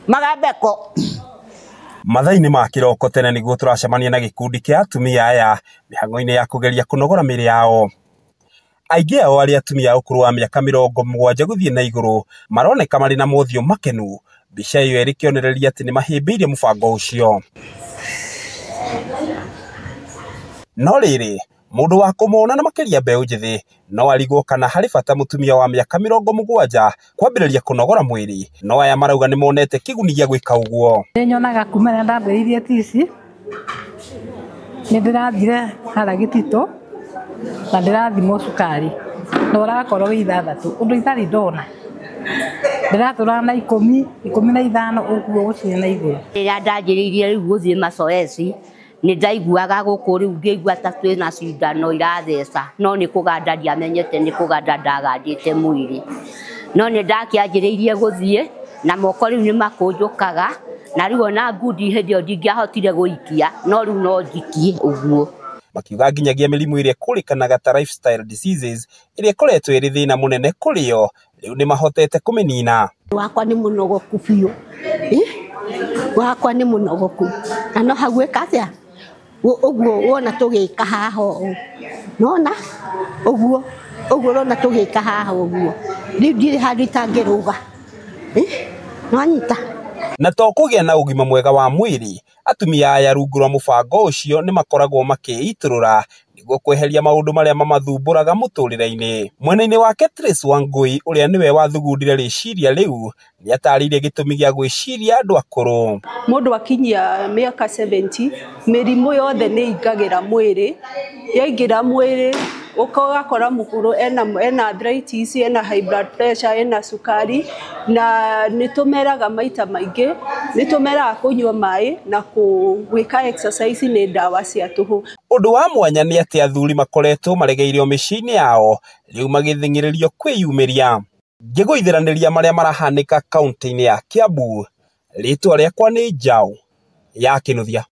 Magambeko. Mathaa-inĩ ma kĩroko tene nĩguo tũracemania na gĩkundi kĩa atumia aya mĩhang'o-inĩ ya kũgeria kũnogora mĩĩrĩ yao. Aingĩ ao arĩa atumia a ũkũrũ wa mĩaka 70 gũthiĩ na igũrũ maroneka marĩ na mothiũ makenu, mbica ĩyo ĩrĩ kĩonereria atĩ nĩ mahĩmbĩirie mũbango ũcio. No rĩrĩ, mũndũ wa kũmona na makĩria mbeũ njĩthĩ no arigwo kana harĩ bata mũtumia wa mĩaka 70 kwambĩrĩria kũnogora mwĩrĩ, no aya marauga nĩmonete kĩguni gĩa gwĩka ũguo. Nĩ nyonaga kuma rĩrĩa ndambĩrĩirie tici nĩ ndĩrathire harĩa gĩtitũ na ndĩrathimwo cukari na ũrakorwo wĩ 6 ũndũ itarĩ ndona. Ndĩratũraga na 10, 15 ũguo gũkinya na igũrũ. Rĩrĩa ndanjĩrĩirie rĩu gũthiĩ macoeci nĩ ndaiguaga gũkũ rĩu ngĩigua ta twĩna cindano iratheca, no nĩ kũganda ndiamenyete nĩ kũganda ndagandĩte mwĩrĩ. No nĩ ndakĩanjĩrĩirie gũthiĩ na moko rĩu nĩ makũnjũkaga, na rĩu ona ngundi hĩndĩ ĩyo ndingĩahotire gũikia, no rĩu no njikie ũguo. Makiuga nginyagia mĩrimũ ĩrĩa ĩkũrĩkanaga ta lifestyle diseases ĩrĩa ĩkoretwo ĩrĩ thĩna mũnene kũrĩ o rĩu nĩ mahotete kũmĩnina. Wakwa nĩ mũnogoku biũ, wakwa nĩ mũnogoku na no hau gwĩka atĩa ũguo wona tũgĩka haha ũũ, nona ũguo ũguo ũrona tũgĩka haha ũguo, rĩu ndirĩ handũ itangĩrũga, nĩwanyita. Na to kũgĩa na ũgima mwega wa mwĩrĩ, atumia aya rungu rwa mũbango ũcio nĩ makoragwo makĩitũrũra nĩguo kweheria maũndũ marĩa mamathumbũraga mũtũrĩre-inĩ. Mwena-inĩ wake Trace Wangui ũrĩa nĩwe wathugundire rĩciria rĩu nĩ atarĩirie gĩtũmi gĩa gwĩciria andũ akũrũ. Mũndũ akinyia mĩaka 70 mĩrimũ yothe nĩ ĩingagĩra mwĩrĩ, yaingĩra mwĩrĩ ũgakora mũkũrũ ena arthritis, ena high blood pressure, ena cukari, na nĩ tũmeraga maita maingĩ, nĩ tũmeraga kũnyua maĩ na gwĩka exercise nĩ ndawa cia tũhũ. Ũndũ wa mwanya nĩ atĩ athuri makoretwo maregeire mĩciĩ-inĩ yao rĩu magĩthing'ĩrĩrio kwĩyumĩria. Ngĩgũithanĩria marĩa marahanĩka kaunti-inĩ ya Kiambu, rĩtwa rĩakwa nĩ Njaũ ya Kĩnuthia.